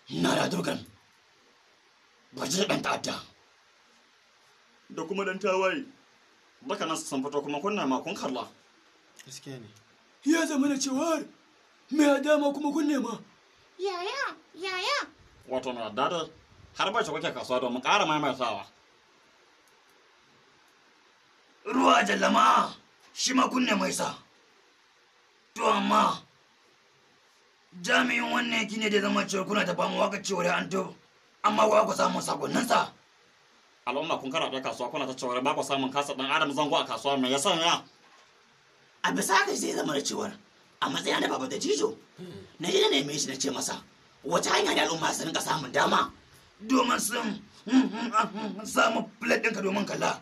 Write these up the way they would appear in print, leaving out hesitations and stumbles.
Na da durgan baje ɗan ta'adda da kuma ɗan tawaye. Duka nan sun fito kuma kunna ma kun kalla. Gaskiya ne. Ya zama na cewar mai dama kuma kun nema. Yaya, yaya. Wato mai dada har bai kuke kasuwa domin ƙara maimaitawa. Ruwa jallama shi ma kunne mai sa. To amma jami'in wannan yaki ne da zama cewar kuna ta bamu waka cewar an to amma ba ku samun sakonninsa. Al'umma kun karaɗe kasuwa kuna ta cewar ba ku samun kasa ɗan Adam Zango a kasuwa mai ya sanya. A bisa haka zai zama da cewar a matsayin da Baba da Jijo na je na neme shi na ce masa wata hanya ne al'umma su rinka samun dama domin sun samu plate ɗinka domin kalla.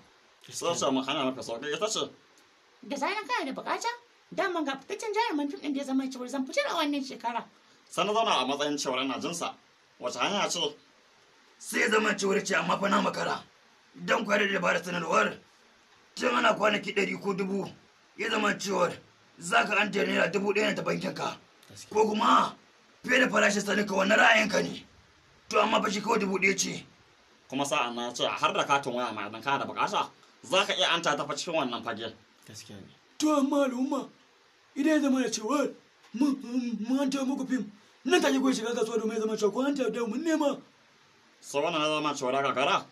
Sun samu hanya mafi sauƙi ita ce. Da zaran kana da bukata, daman ga fitaccen jarumin fim ɗin da ya zama cewar zan fitar a wannan shekara. Sai na zauna a matsayin cewar ina jinsa. Wace hanya ce? Sai zama cewar ce amma fa na makara. Don kware da bada sanarwar tun ana kwanaki 100 ko 1000 ya zama cewar za ka an naira 1000 ta bankinka. Ko kuma fiye da farashin sanika wannan ra'ayinka ne. To amma fa shi kawai 1000 ce. Kuma sa'an na ce har da katin waya ma idan kana da bukata za ka iya anta ta fa cikin wannan fage. Gaskiya ne. To amma al'umma idan ya zama da cewar mun an tawo muku fim nan take kun shiga kasuwa domin ya zama cewa ko an tawo da mun nema. Sai wannan ya zama cewar gagara.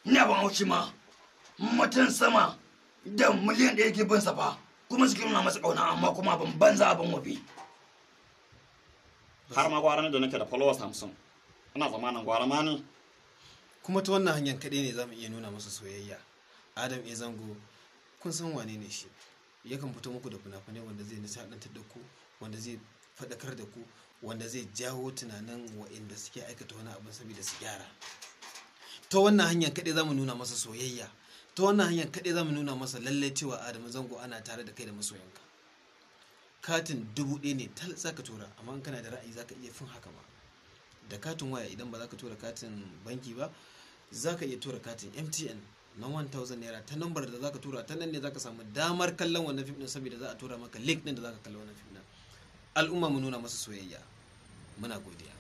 Ina ban haushi ma mutum sama da miliyan 1 ke bin sa fa kuma suke nuna masa ƙauna amma kuma abin banza abin wafi. Har ma gwara ne da nake da followers 50. Ina zamanin gwara ma ne. Kuma ta wannan hanyar kaɗai ne za mu iya nuna masa soyayya. Adam A. Zango kun san wane ne shi. Yakan fito muku da fina-finai wanda zai nishaɗantar da ku, wanda zai faɗakar da ku, wanda zai jawo tunanin waɗanda suke aikata wani abin saboda su gyara. Ta wannan hanyar kaɗai za mu nuna masa soyayya. Ta wannan hanyar kaɗai za mu nuna masa lallai cewa Adamu Zango ana tare da kai da masoyanka. Katin 1000 ne tal za ka tura, amma in kana da ra'ayi za ka iya fin haka ma. Da katin waya idan ba za ka tura katin banki ba, za ka iya tura katin MTN na 1000 naira ta nambar da za ka tura, ta nan ne za ka samu damar kallon wannan fim ɗin saboda za a tura maka link ɗin da za ka kalli wannan fim ɗin. Al'umma mu nuna masa soyayya. Muna godiya.